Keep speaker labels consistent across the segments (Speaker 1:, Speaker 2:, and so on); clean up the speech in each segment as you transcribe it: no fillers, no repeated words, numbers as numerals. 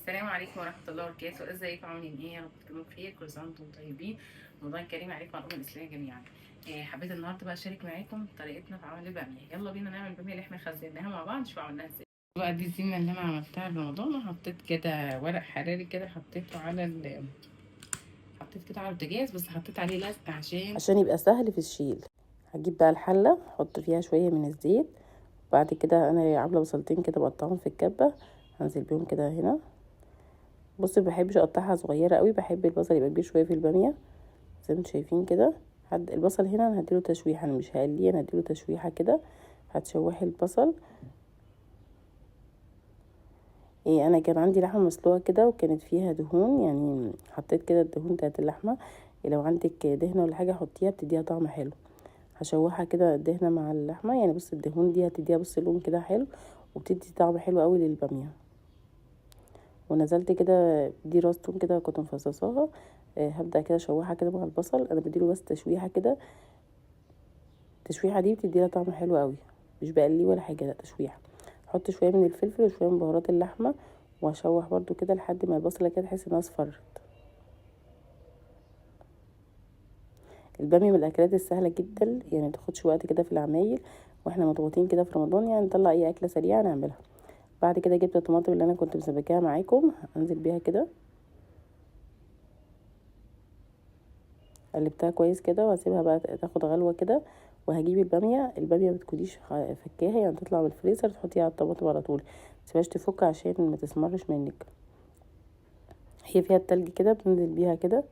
Speaker 1: السلام عليكم ورحمة الله وبركاته. ازيكم عاملين ايه؟ يا رب تكونوا بخير، كل سنة وانتم طيبين. رمضان كريم عليكم وعلى الأمة الإسلامية جميعا. حبيت النهارده بقى اشارك معاكم طريقتنا في عمل البامية. يلا بينا نعمل البامية اللي احنا خزناها مع بعض، نشوف عملناها ازاي. بقى دي الزينة اللي انا عملتها لرمضان، وحطيت كده ورق حراري كده، حطيته على حطيت كده على البوتاجاز، بس حطيت عليه لزق
Speaker 2: عشان يبقى سهل في الشيل. هجيب بقى الحلة، احط فيها شوية من الزيت، بعد كده انا عاملة بصلتين كده بقطعهم في الكبة، هنزل بيهم كده هنا. بصوا ما بحبش اقطعها صغيرة قوي، بحب البصل يبقى كبير شوية في البامية زي ما انتم شايفين كده. حد البصل هنا انا هديله تشويحة، انا مش هقليه، انا هديله تشويحة كده. هتشوحي البصل. انا كان عندي لحمة مسلوقة كده وكانت فيها دهون، يعني حطيت كده الدهون بتاعت اللحمة. لو عندك دهنة ولا حاجة حطيها، بتديها طعم حلو. هشوحها كده الدهنة مع اللحمة، يعني بص الدهون دي هتديها بص لون كده حلو، وبتدي طعم حلو قوي للبامية. ونزلت كده دي راس توم كده كنت مفصصاها. هبدأ كده اشوحها كده مع البصل. انا بديله بس تشويحة كده، التشويحة دي بتدي لها طعم حلو قوي، مش بقليه ولا حاجة، لا تشويحة. احط شوية من الفلفل وشوية من بهارات اللحمة، واشوح برضو كده لحد ما البصلة كده تحس انها اصفرت. البامية من الاكلات السهلة جدا، يعني ما تاخدش وقت كده في العمايل، واحنا مضغوطين كده في رمضان، يعني نطلع اي اكلة سريعة نعملها. بعد كده جبت الطماطم اللي انا كنت مسبكاها معاكم، انزل بيها كده، قلبتها كويس كده، واسيبها بقى تاخد غلوه كده. وهجيب الباميه. الباميه ما بتكونيش فكاها، يعني تطلع من الفريزر تحطيها على الطماطم على طول، ما تسيبهاش تفك عشان ما تسمرش منك. هي فيها التلج كده، بننزل بيها كده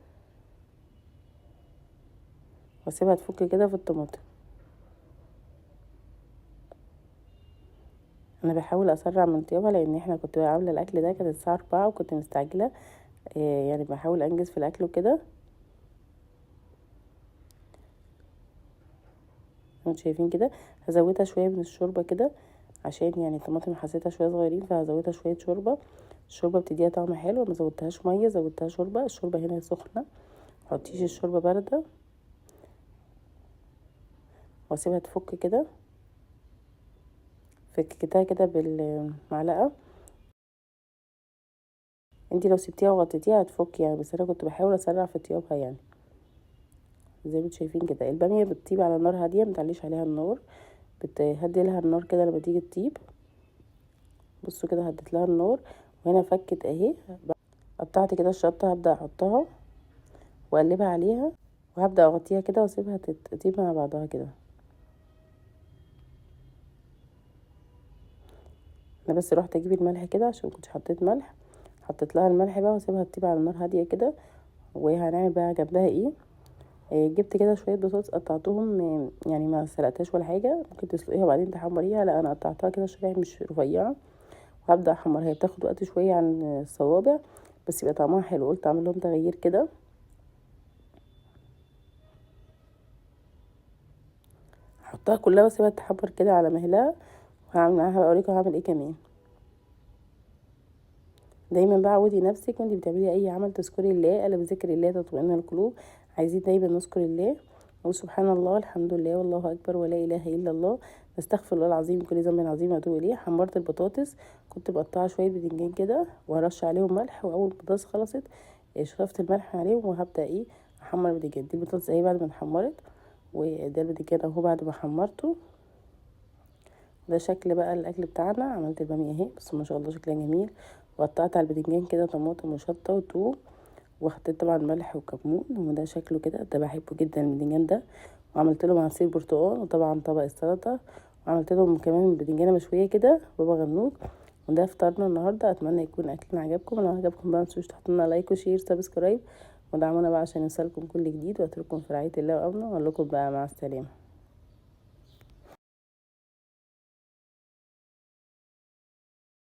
Speaker 2: واسيبها تفك كده في الطماطم. انا بحاول اسرع من طيابها، لان احنا كنت عامله الاكل ده كانت الساعة 4 وكنت مستعجلة، يعني بحاول انجز في الاكل وكده. انتوا شايفين كده. هزودها شوية من الشوربة كده، عشان يعني الطماطم حسيتها شوية صغيرين، فهزودها شوية شوربة. الشوربة بتديها طعم حلو. ما زودتهاش مية، زودتها شوربة. الشوربة هنا سخنة، ما تحطيش الشوربة باردة. واسيبها تفك كده، فككتها كده بالمعلقه. انتي لو سبتيها وغطيتيها هتفك يعني، بس انا كنت بحاول اسرع في طيابها يعني. زي ما انتوا شايفين كده الباميه بتطيب على نار هادية، ما تعليش عليها النار، بتهدي لها النار كده لما تيجي تطيب. بصوا كده هديت لها النار، وهنا فكت اهي. قطعت كده الشطه، هبدا احطها واقلبها عليها، وهبدا اغطيها كده واسيبها تطيب مع بعضها كده. انا بس رحت اجيب الملح كده عشان كنت حطيت ملح، حطيت لها الملح بقى واسيبها تطيب على النار هادية كده. وهنعمل بقى جنبها ايه؟ جبت كده شوية بطاطس قطعتهم، يعني ما سلقتهاش ولا حاجة، ممكن تسلقيها وبعدين تحمريها، لا انا قطعتها كده شرايح مش رفيعة، وهبدا احمرها. هي بتاخد وقت شوية عن الصوابع بس يبقى طعمها حلو، قلت اعمل لهم تغيير كده. هحطها كلها واسيبها تتحمر كده على مهلها، وهعمل معاها بقى اوريكم هعمل ايه كمان. دايما بقى عودي نفسك وانتي بتعملي اي عمل تذكري الله، الا بذكر الله تطمئن القلوب. عايزين دايما نذكر الله وسبحان الله الحمد لله والله اكبر ولا اله الا الله، نستغفر الله العظيم كل ذنب عظيم واتوب اليه. حمرت البطاطس، كنت مقطعه شوية بتنجان كده وهرش عليهم ملح، واول ما البطاطس خلصت شطفت الملح عليهم، وهبدا احمر البتنجان. دي البطاطس اهي بعد ما اتحمرت، وده البتنجان اهو بعد ما حمرته. ده شكل بقى الاكل بتاعنا. عملت الباميه اهي، بس ما شاء الله شكلها جميل. وقطعت على البتنجان كده طماطم وشطه وتوم، وحطيت طبعا ملح وكمون، وده شكله كده. ده بحبه جدا البتنجان ده. وعملت لهم عصير برتقال، وطبعا طبق السلطة، وعملت لهم كمان بتنجانه مشوية كده بابا غنوج. وده فطارنا النهارده. اتمنى يكون اكلنا عجبكم. لو عجبكم بقى متنسوش تحطوا لنا like و share subscribe، ودعمونا بقى عشان يوصلكم كل جديد. واترككم في رعاية الله وامنه، واقول لكم بقى مع السلامة.